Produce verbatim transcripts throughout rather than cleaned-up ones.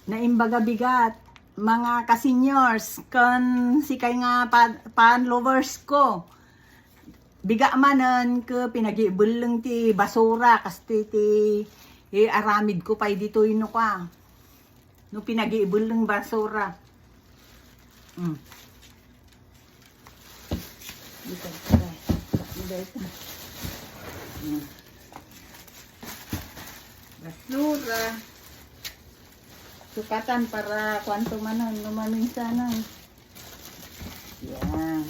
Naimbag a bigat, mga ka-seniors, ken sikay nga pa-, pan lovers ko. Bigat manen ket pinagibelleng ti basura, kas ti, ti, eh, aramid ko pay ditoy no ka. No pinagibelleng basura. Mm. Dito, dito. Dito. Hmm. Basura. Sukatan para kuanto manon, no maminsanan. Yan.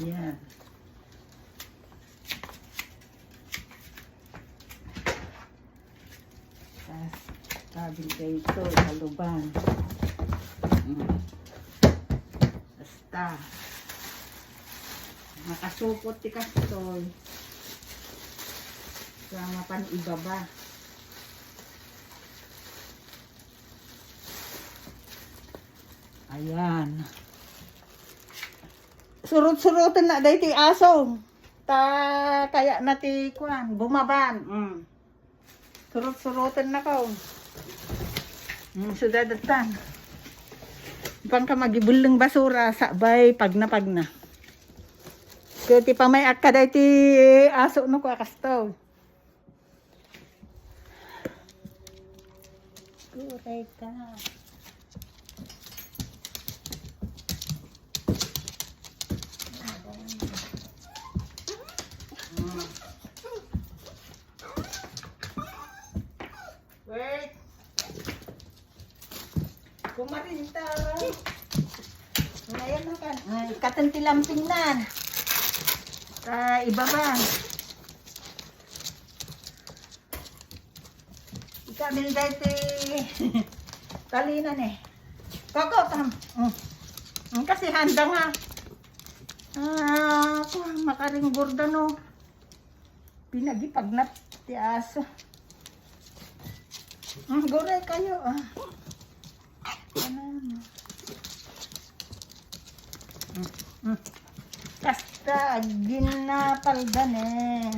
Yan. Tas, sabi kayo ito, kaluban. Mm. Basta. Makasupot ti kastoy. Sa mapan ibaba. Ayan. Surut-surutan na daytoy aso. Ta kaya na ti kuan, bumaban. Mm. Surut-surutan na ko. Mm, sudadatan. Pangka magibelleng basura, sabay pagna-pagna. Kaya ti pamay-ak ka daytoy aso no ko akasto. Guray ka. Wait. Kumarinta. Ngayon na kan. Ay, katan ti lamping nan. Sa ibaba. Ikabil daytoy talinan eh. Koko, tam. Mm. Mm, kasi handa nga. Ah, makaringgurda no. Pinagipagnat ti aso. Mm, guray kayo, ah. Ano? Mm, mm. Kasta, ginapaldan eh.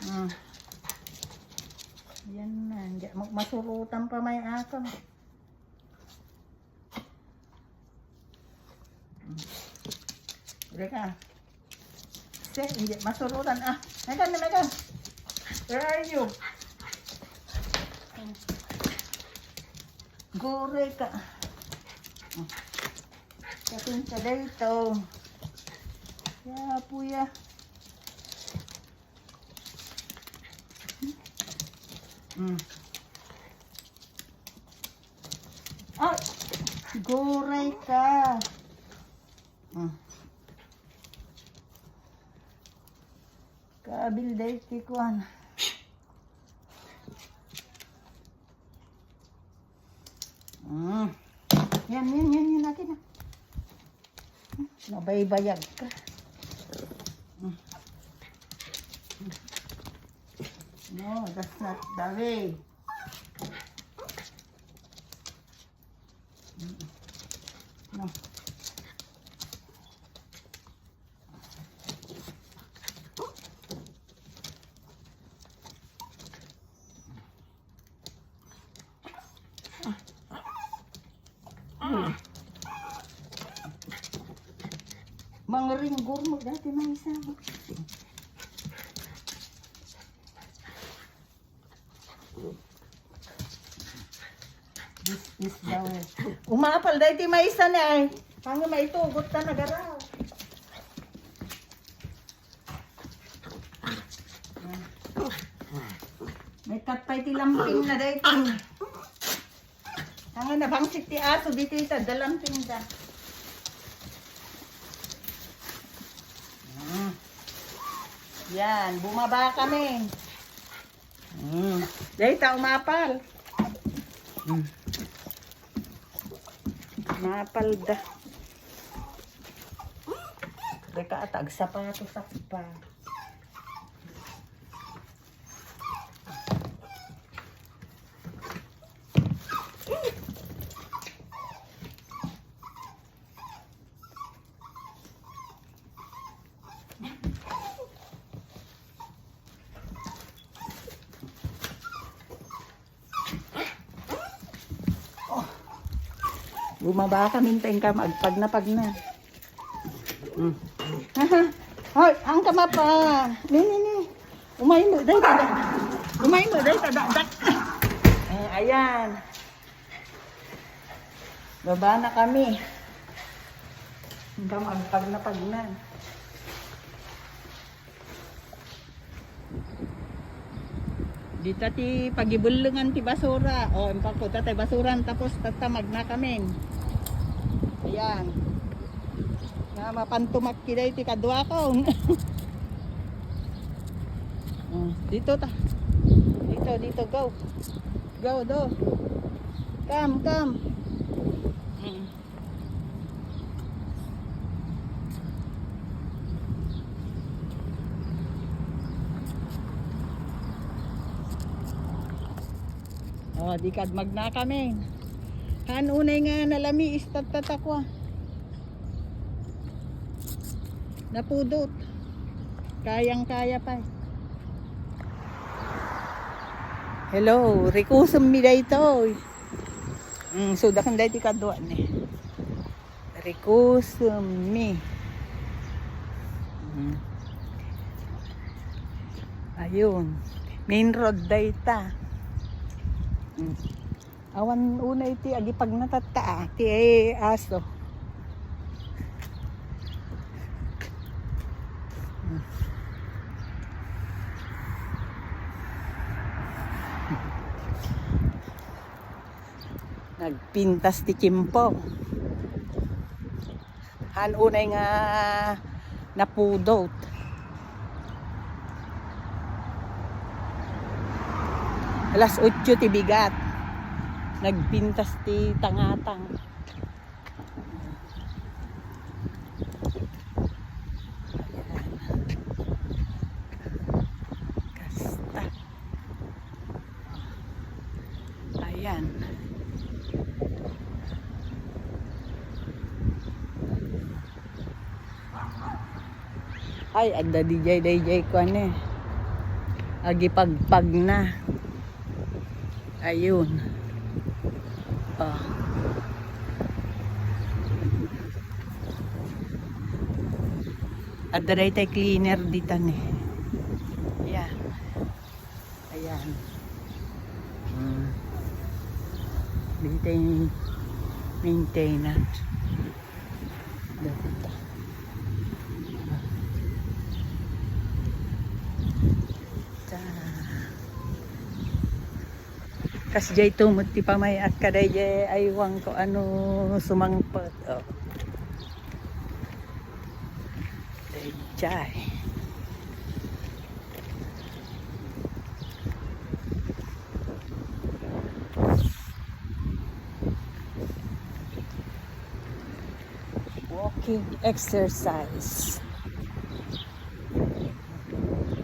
Mm. Yan na, hindi, mag-, masurutan pa may aso. Reka. Sir, hindi, masurutan. Ah, Megan, Megan. Where are you? Guray ka. Kasunta dito. Ya, puya. Mm. Ay, guray ka. Mm. Kabil daytoy kuan. Mm. Yan, yan, yan, yan, akin na. Nabaybayag ka. No, that's not the way. No. Mangringgor mo dati, Maysa. This is the way. Umapal daytoy Maysa ni ay. Ang maitugot ta nagaraw. May katpay ti lamping na daytoy. Ang nabangsit ti aso dito ita, dalang tinda. Mm. Yan, bumaba kami. Mm. Dahil ta umapal. Mm. Umapal da. Deka ata agsapato sakpa. Bumaba kami, ta inkam agpagna-pagna. Hmm. Aha. Hoy, ang kama pa. Ni, ni, ni. Umaymo, day, tada. Umaymo, day, tada. Dak. Eh, ayan. Baba na kami. Inkam agpagna-pagna. Dita ti pagibellengan ti basura. O, impakuta tay basuran, tapos tatta magnakamin. Ayan. Nga mapantumak kiday ti kaduakon. O, dito ta. Dito, dito, go. Go, do. Come, come. Mm. O, di kad magnakamin. Haan unay nga nalami, istattatakwa. Napudot. Kayang-kaya pa. Hello, rikusem mi daytoy. Mm, sudaken daytoy kadua ni. Rikusem mi. Mm. Ayun. Main road dayta. Mm. Awan unay ti agipagna tatta, ah, ti aso. Nagpintas ti tiempo. Haan unay nga napudot. Alas otso ti bigat. Nagpintas ti tangatang. Ayan. Kasta. Ayan. Ay, adda di jay, dayjay kuan eh. Agipagpagna. Ayun. Oh. Adda daytay cleaner ditan eh. Ayan. Ayan. Hmm. Maintain, maintenance. Dito. Ta. Kasdiay tumot ti pamay-at kadaydiay, aywangko ano sumangpet. Oh. Daydiay. Walking exercise.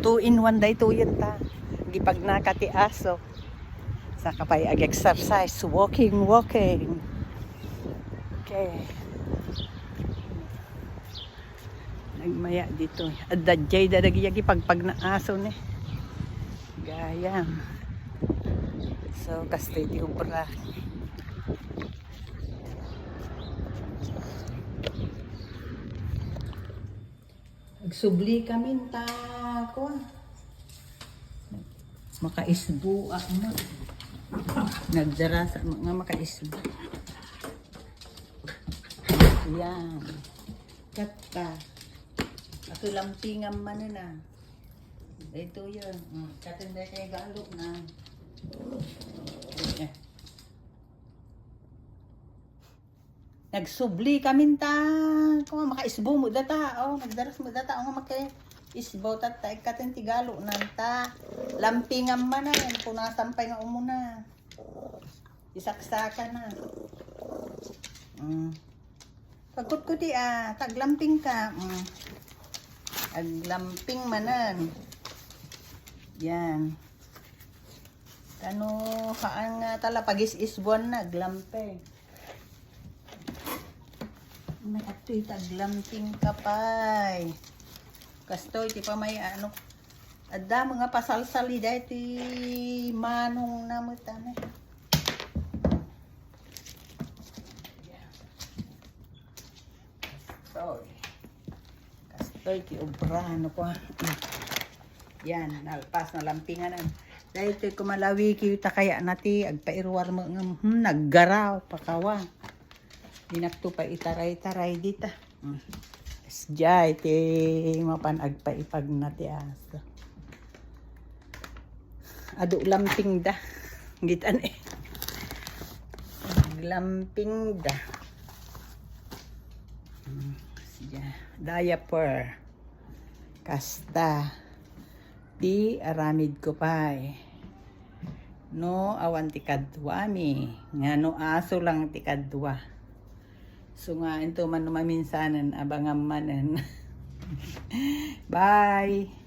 Two in one daytoyen ta. Gipagnaka ti aso. Saka pay ag-exercise, walking, walking. Okay. Nagmaya dito. Adda jay dadagi yagi pagpagna aso ni. Gayam. So, kastoy ti obra. Agsubli kami ta, ko. Makaisbo, ah, ma. Nagdarasa, ma-, nga makaisbo. Yan. Katta. Ako lampingan man na. Ito yun. Mm, katin na kay galo na. Ayan. Nagsubli kami ta. Kung makaisbo mo data, oh, nagdaras mo data, oh, nga maki isbo ta, ta, ikatin ti galo, nanta. Lampingan man na, yan, punasan pay nga umuna. Isaksaka na. Mm. Pagkutkuti, ah, taglamping ka. Mm. Aglamping manan. Yan. Kano haan nga tala pagis-isbuan na, glamping. May atoy taglamping ka pay. Kastoy, ti pa may ano. Adda mga pasalsali dahil ti manong na mo tane. Kastoy. Kastoy ti obra, ano ko. Yan, nalpas, nalampingan. Dahil ito'y kumalawiki, ta kaya na ti, agpairuar mo, hmm, naggaraw, pakawa. Dinakto pa itaray-taray dita. Hmm. Sdiyay, ti mapan agpaipag na ti aso. Adu lamping da. Gitan eh. Glamping da. Hmm, siya. Diaper. Kasta. Ti aramid ko pay. No, awan ti kaduami. Nga no aso lang ti kadua. So nga, into man no maminsanen, abangan manen. Bye!